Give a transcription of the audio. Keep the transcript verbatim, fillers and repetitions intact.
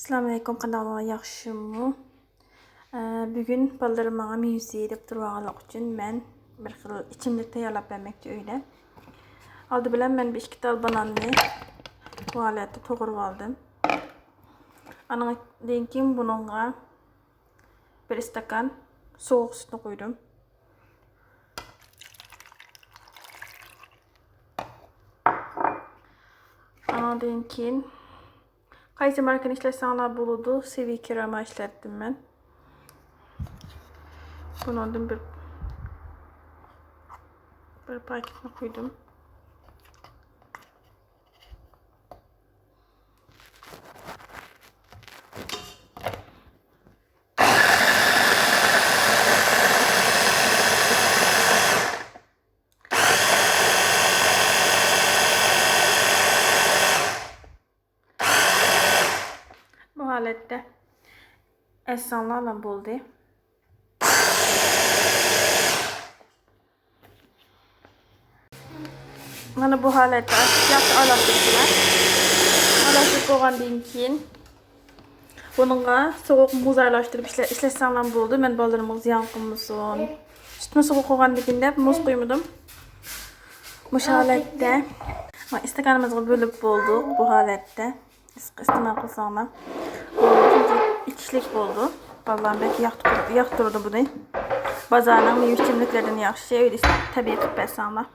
ئەسسالامۇئەلەيكۇم، قانداقلار، ياخشىمۇ؟ ئە، بۈگۈن بالىلىرىم ماڭا مېۋە يېسە دەپ تۇرۇۋالغانلىقى ئۈچۈن مەن بىر خىل ئىچىملىك تەييارلاپ بەرمەكچى ئۆيدە. ئالدى بىلەن مەن بىر ئىككى تال باناننى بۇ ھالەتتە توغرىۋالدىم. ئانىڭدىن كېيىن بۇنىڭغا بىر ئىستاكان سوغۇق سۈتنى قۇيدۇم. ئانىڭدىن كېيىن قايسى ماركىنى ئىشلەتسەڭلار بولىدۇ، سىۋى كىراما ئىشلەتتىم مەن. بۇنىڭدىن بىر، بىر پاكېتنى قۇيدۇم. بۇ ھالەتتە ئەزسەڭلار بولدى. مانا بۇ ھالەتتە ياخشى ئارىلاشتۇرۇپ، ئارىلاشتۇرۇپ بولغاندىن كېيىن بۇنىڭغا سوغۇق مۇز ئارىلاشتۇرۇپ ئىشلە-، ئىشلەتسەڭلار بولدى. مەن بالىلىرىمغا زىيان قىلمىسۇن. سۈتمۇ سوغۇق بولغاندىكىن دەپ مۇز قۇيمىدىم. مۇشۇ ھالەتتە ئىستاكانىمىزغا بۆلۈپ بولدۇق بۇ ھالەتتە. ئىس-، ئىستېمال قىلساڭلار. بۇ شۇنچە ئىچىشلىك بولدى. بالىلار بەك ياقتۇر-، ياقتۇرىدۇ بۇنى. بازارنىڭ مېۋە ئىچىملىكلىرىدىن ياخشى، ئۆيدە تەبىئىي قىلىپ بەرسەڭلار.